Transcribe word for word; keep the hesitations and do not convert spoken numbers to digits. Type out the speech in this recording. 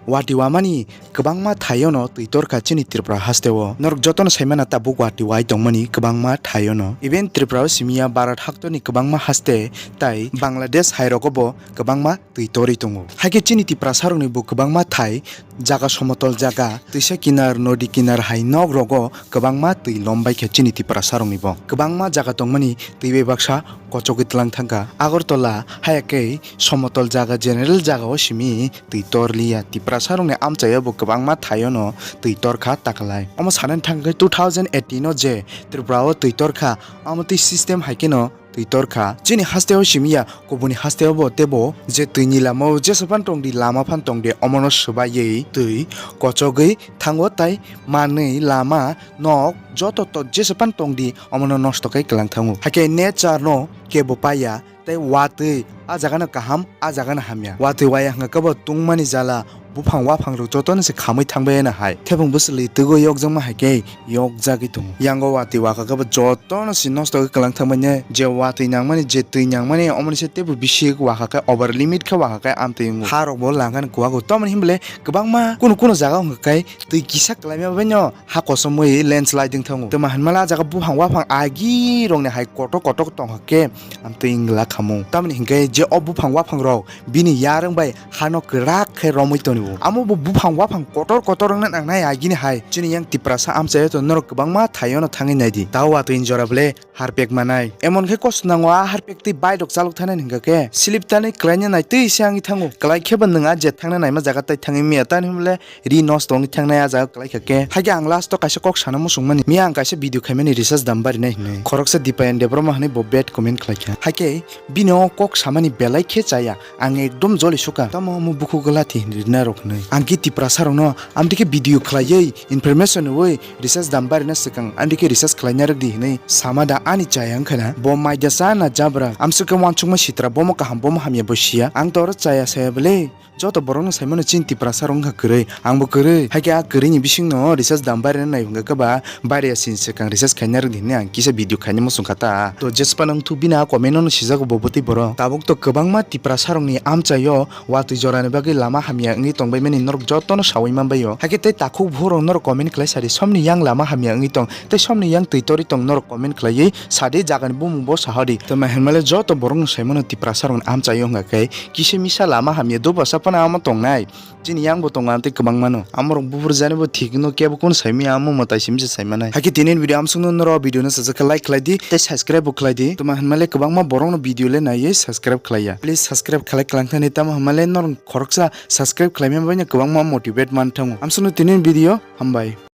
Watwi wamani kwbangma thaiono twi torkha chini Tripura hasteo. Norok jotono saimana tabuk watwi wai tongmani kwbangma thaiono. Even Tripura o simiya Bharat haktorni kwbangma haste tai Bangladesh hairogo bo kwbangma twi torwi tongo. Haikhe chini Tiprasarokni bo kwbangma thai jaga somotol jaga, twisa kinar, nodi kinar hai nok rogo kwbangma twi lombai kha chini Tiprasarokni bo. Kwbangma jaga tongmani twi bai baksa kochogwi tlang thangkha. Agartala haya khe somotol jaga, general jaga o simi twi torliya. Tiprasarokni amchaio bo kwbangma thaiono twi torkha takalai. Omo sanani thangkhe two thousand eighteen o je Tripura o twi torkha, omo twi system hai kheno twi torkha. Chini hasteo simiya, kubuni hasteo bo tebo je twini lama o jesa phan tongdi, lama phan tongdi, omono swbaiwi twi kochogwi thango tai manwi lama nok joto to jesa phan tongdi, omono nosto khe kwlang thango. Haikhe nature no kebo paiya, tei watwi a jaga no kaham, a jaga no hamya. Watwi waya hwnkhe bo tungmani jala, buphang waphang rok jotono se khamwi thangbai no hai. Thebung bwswlwi twgo yokjakma hai khe yokjagwi tongo. Yango watwi wakha khe bo jotono se nosto khe kwlang thangbai ne, je watwi nangmani, je twi nangmani, omoni se teibo bisi wakha khe over limit khe wakha khe amtwi wngo. Ha rok bo langkha ni kuwago. Tamoni hinbole kwbangma kunu kunu jaga wngkha khe twi kisa kwlaima bai no ha kosom wi landslide wng thango. Tamo hinmale a jaga buphang waphang agi rokni hai kotor kotor tongkha khe amtwi wngla khamung. Tamoni hinkhe je o buphang waphang rok bini yarwng bai hano kwrak khe romwi tonio. Amo bo buphang waphang kotor kotor wngna nangnai agini hai. Chini yang Tiprasa amchaio to norok kwbangma thaiono thangwi naidi. Tao watwi jora bole harpek manai. Emon khe kosto nango a harpek twi bike rok chalok thanai hinkha khe slip tanwi kwlaina nai twi se wngwi thango. Kwlai khe bo nwng a je thangna naima jaga tai thangwi manya, tamoni hinmale ri nosto wngwi thangnai a jaga kwlai kha khe. Haikhe ang last o kaisa kok sana muchungmani. Miya ang kaisa video khaimani recharge dam barinai hinwi. Khoroksa Dipayan Debbarma hinwi bo bad comment khlai kha. Haikhe bini o kok samani belai khe chaya. Ang ekdom joli sukha. Tamo omo bukhuk gwla thi hinwi rwna rok hinwi. Ang khe Tiprasa rokno amtwi khe video khlaiwi information rwui recharge dam barinai swkang amtwi khe recharge khlaina rwdi hinwi sama da ani chaya wngkha na. Bo maida cha na jabra? Amswk khe wansukma sitra, bomo kaham, bomo hamya bo siya. Ang to oro chaya saya bwle. Joto borokno saimano chini Tiprasa rok wngkha kwrwi, angbo kwrwi. Haikhe a kwrwini bisingno recharge dam bairena nai hwnkha khe ba bairiya sini swkang recharge khaina rwdi hinwi ang kisa video khaina muchungkha ta. To jespa nang thuk bini a comment no sijago bo bwtwi borok. Tabuk to kwbangma Tiprasa rokni amchaio watwi jorani bagwi lama hamya wngwi tongbaimani norok jotono saui manbaio. Haikhe tei takhuk bukhuk rok norok comment khlai sadi somni yang lama hamya wngwi tong tei somni yang twi torwi tong norok comment khlaiwi sadi jagani bumung bo sahadi. Tamo hinmale joto borokno saimano Tiprasa rokni amchaio wngkha khe kisa misa lama hamya dophasa phano amo tongnai. Chini yang bo tongo amtwi kwbangmano. Amorok buphur jani bo thik no kebo kunu saimanya, amo mwtai simi se saimanai. Haikhe tini video amsukno norok video no sajak khe like khlai di tei subscribe bo khlai di. Tamo hinmale kwbangma borokno video le naiwi subscribe khlaiya. Please subscribe khlai kwlangthani, tamo hinmale norok khoroksa subscribe khlaima bai no kwbangma motivate man thango. Amsukno tini video hambai.